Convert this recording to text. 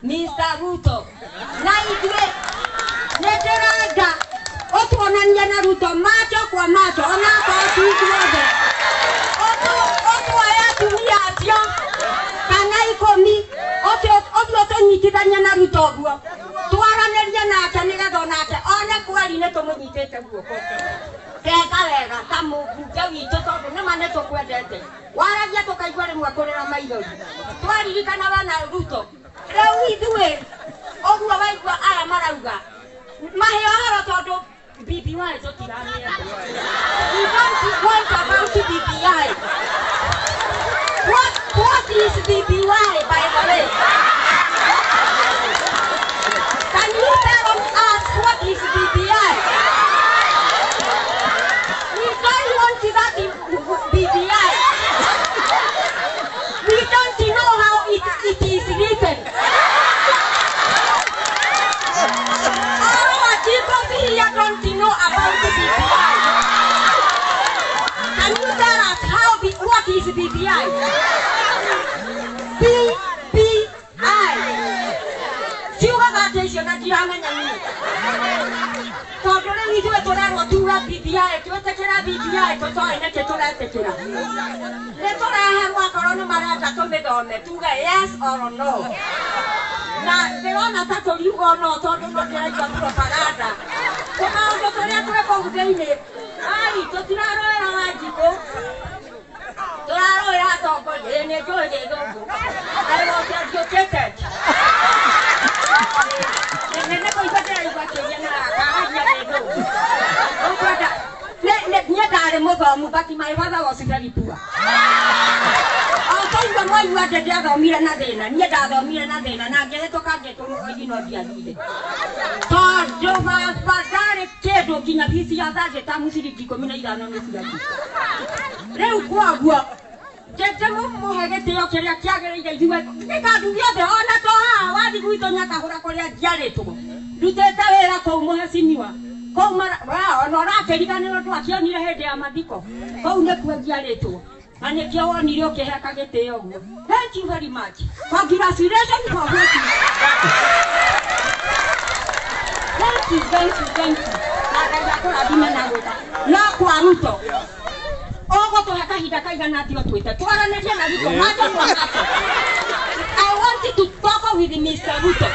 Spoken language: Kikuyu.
Mr. Ruto na ithuĩ nĩ ndĩrenda ũtuonanie na Ruto macho kwa macho onakorwo ti ithuothe ũtuoe atumia acio kana 10 ũthiĩ ũtũnyitithanie na Ruto ũguo twaranĩrie nake nĩgetha onake one kweri nĩ tũmũnyitĩte guoko keka wega ta mũmbunge witũ tondũ nĩma nĩ tũkwendete waragia tũkaigua rĩmwe kũrĩra maithori twaririkana we na Ruto rĩu ithuĩ ũguo waigua aya marauga mahe ũhoro tondũ BBI tũtiramĩenda. We don't want about BBI. What is BBI, by the way? Can you tell us what is BBI? We don't want that in BBI. We don't know how it is written. All our people here don't know about the BBI. Can you tell us what is BBI? BBI. Ciugaga atĩ icio na ndiramenya niĩ. Tondũ rĩu ithuĩ tũrerwo tuge BBI, twĩtĩkĩra BBI tũtoĩ nĩkĩ tũretĩkĩra. Nĩ tũreherwo akorwo nĩ marenda tũmĩthome tuge yes or no. Na ndĩrona ta tũriuga no tondũ no ndĩraigua propaganda. Tũmaũndũ tũrĩa twĩ kũu thĩinĩ, ai tũtirarũĩra Wanjikũ. Tũrarũĩra atongoria, ĩĩ nĩ njũĩ Gĩthũngũ. I was educated. Nĩ kũigua ndĩraigua akĩũria na akaragia Gĩthũngũ. Ũkwenda niĩ ndarĩ mũthomu but my father was very poor. O twaigua mwaigua atĩ ndiathomire na thĩna, niĩ ndathomire na thĩna na ngĩhĩtũka ngĩtwo mũgoji no ndiathire. Tondũ baba ndarĩ kĩndũ nginya bici ya thate tamu ciringi 15 nĩ ciaku. Rĩu kwoguo ndĩmũhe gĩtĩo kĩrĩa kĩagĩrĩire ithuĩ nĩ kandũ gĩothe ona to haha wathi gwitũ Nyakahũra kũrĩa njiarĩtwo ndutĩte wĩra kũu mũhecimiwa kũu ona ũrakĩriganĩrwo ndwakĩonire hĩndĩ ya mathiko kũu nĩkuo njiarĩtwo na nĩkĩo wonire ũkĩheka gĩtĩo ũguo. Thank you very much. Congratulations for what you. Thank you, thank you, thank you. Na Ngai akũrathime na gwĩka. No kwa Ruto ũgũtũhe kahinda kaigana atĩa ũtwĩte twaranĩrie na Ruto macho kwa macho. I want to talk with Mr. Ruto.